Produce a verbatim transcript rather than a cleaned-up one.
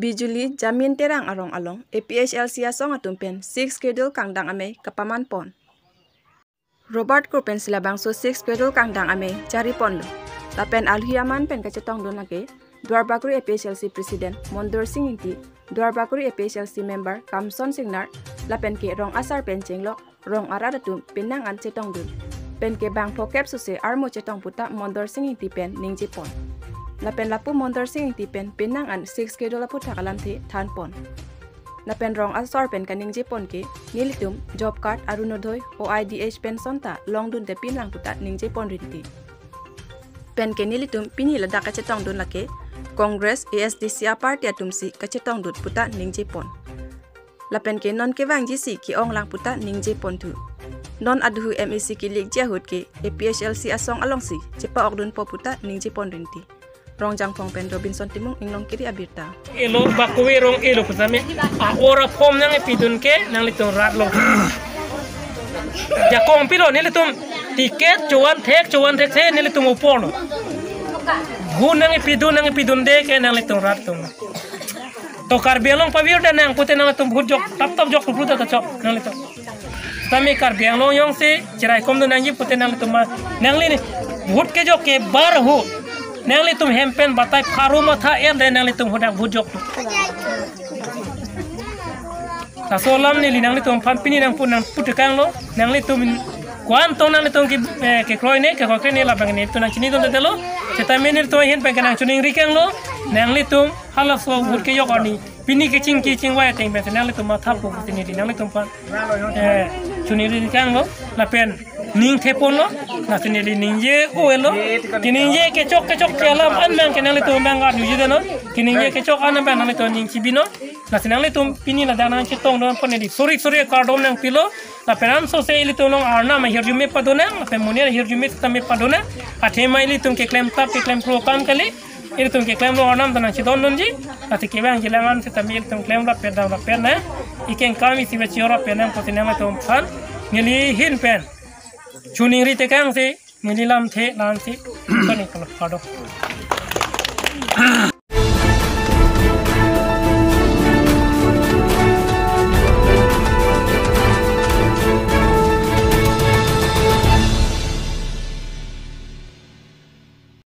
Bijuli Jamin Terang arong along A P H L C asong atum pen Sixth Schedule kangdang amei kapaman pon. Robert Kro pensi labangso Sixth Schedule kangdang amei chari ponlo. Lapen alhi aman pen kachetongdun lake Duarbagori A P H L C President Mondor Sing Ingti, Duarbagori A P H L C Member Kamson Singnar, lapen ke rong asar pen chenglok rong arat atum penang an chetongdun. Pen ke bang phokep suse armo chetong puta Mondor Sing Ingti pen ningje pon. Lapen lapu Mondor Sing Ingti pen penang an Sixth Schedule aphuthak alamthe than pon. Lapen rong asor pen kaningje pon ke nelitum job card, Arunodoi, O I D H pension ta longdun te pinlang puta ningje pon rinti. Pen ke nelitum pini ladak kachetongdun lake Congress, A S D C a party atum si kachetongdun puta ningje pon. Lapen ke non kevangji si ke-ong lang puta ningje pon thu. Non aduhu M A C kilikji ahut ke A P H L C asong along si chepa-okdun po puta ningje pon rinti. Rongjangphong pen Robinson Timung, Inglongkiri abirta. Elo bakwe rong elo pusame. A ora form nangpidun ke nanglitum rat lo. Jakong pilo nelitum ticket chovan thek chovan thek se nelitum upor lo. Vote nangpidun nangpidunde ke nanglitum rat tum. To Karbi Anglong pavir da nang pute nanglitum vote jok tap tap jok pupru ta chok nanglitum. Tame Karbi Anglong jongsi cherai komdun nangji pute nanglitum ma nangli ni vote kejok ke bar hu. Nanglitum hem pen batai pharo matha er de nanglitum hudak vote jok. Laso alam neli nanglitum aphan pini nangpu nangpu tekang lo, nanglitum ko-an tong nanglitum ke, eh, kekroi ne, kekroi ne labang ne ilitum nangchinidunde lo, setame nelitum ahin pen ke nangchiningri kang lo, nanglitum halaso vote kejok arni pini kechingki chingvai ateng pen nanglitum matha pu sini di nanglitum aphan, eh, chiningri kang lo, lapen ning thepon lo, lasi neli ningje o-e lo, keningje kechok kechok ke alam an mang ke nanglitum mang arjuji de lo, keningje kechok an mang nanglitum ning chibi lo, lasi nanglitum pini ladak nangchetongdun aphan neli suri suri kardom nangpilo, lapen ansose ilitum along arnam ahirjume padonang, lapen monit ahirjume tame padonang, athema ilitum keklem tap keklem pro kam kali, ilitum keklem lo arnam ta nangchedondunji, lasi kevangji lang an setame ilitum klem rapet dam rapet nang, ikeng kam isi ba chior rapet nang pute nanglitum aphan neli ahin pen chiningri tekang si, neli lamthe lam si, koni kalo kado.